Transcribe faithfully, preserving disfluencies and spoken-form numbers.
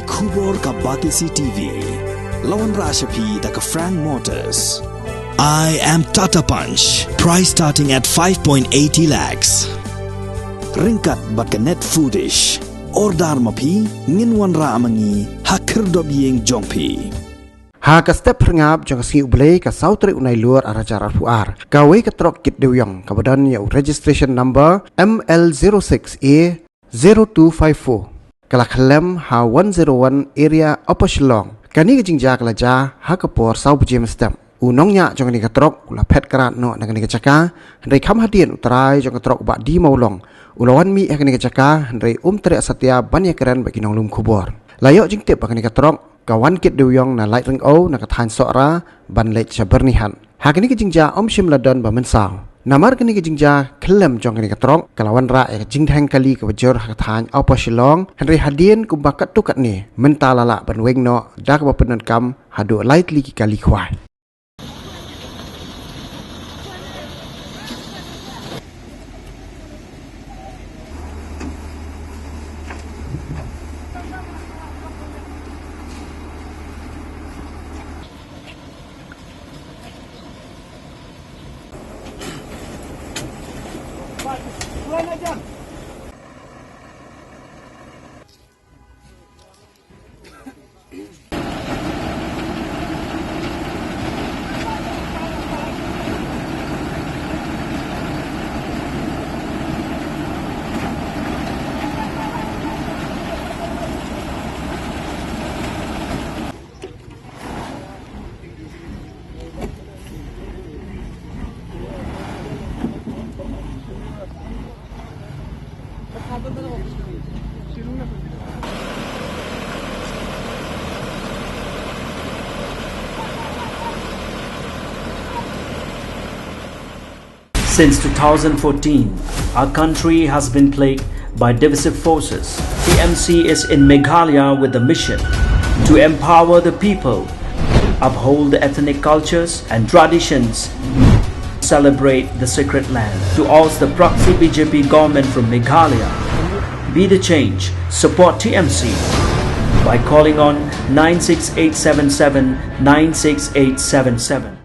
Khubor ka Batesi T V. La wanrah sha phi da ka Frank Motors. I am Tata Punch. Price starting at five point eighty lakhs. Ryngkat bad ka Net Foodish. Order ma phi, ngin wanrah ma ngi ha khyrdop ïing jong phi. Ha ka step phyrngap jong ka sngi U Blei ka saw tarik u Nailur ar hajar arphew ar, kawei ka trok kit dewïong kaba don ïa u registration number M L zero six A zero two five four ka la khyllem ha one zero one area Upper Shillong. Kane ka jingjia ka la jia ha ka por saw baje mynstep. U nongñiah jong kane ka trok u la phet krad noh na kane ka jaka, hynrei kham hadien u trai jong ka trok u Bah D Mawlong u la wan mih ha kane ka jaka, hynrei um treh satia ban ïakren bad ki nonglum khubor. La ïoh jingtip ba kane ka trok ka wan kit dewïong na Laitryng'ew na ka thaiñ Sohra ban leit sha Byrnihat. Ha kane ka jingjia ym shym la don ba mynsaw. Namar kane ka jingjia khyllem jong kane ka trok ka la wanrah ïa ka jingdheng kali kaba jur ha ka thaiñ Upper Shillong, hynrei hadien kumba katto katne mynta la lah ban weng noh da kaba pyndonkam haduh lai tylli ki kali khwai. Since two thousand fourteen, our country has been plagued by divisive forces. T M C is in Meghalaya with the mission to empower the people, uphold the ethnic cultures and traditions, celebrate the sacred land. To oust the proxy B J P government from Meghalaya, be the change, support T M C by calling on nine six eight seven seven nine six eight seven seven.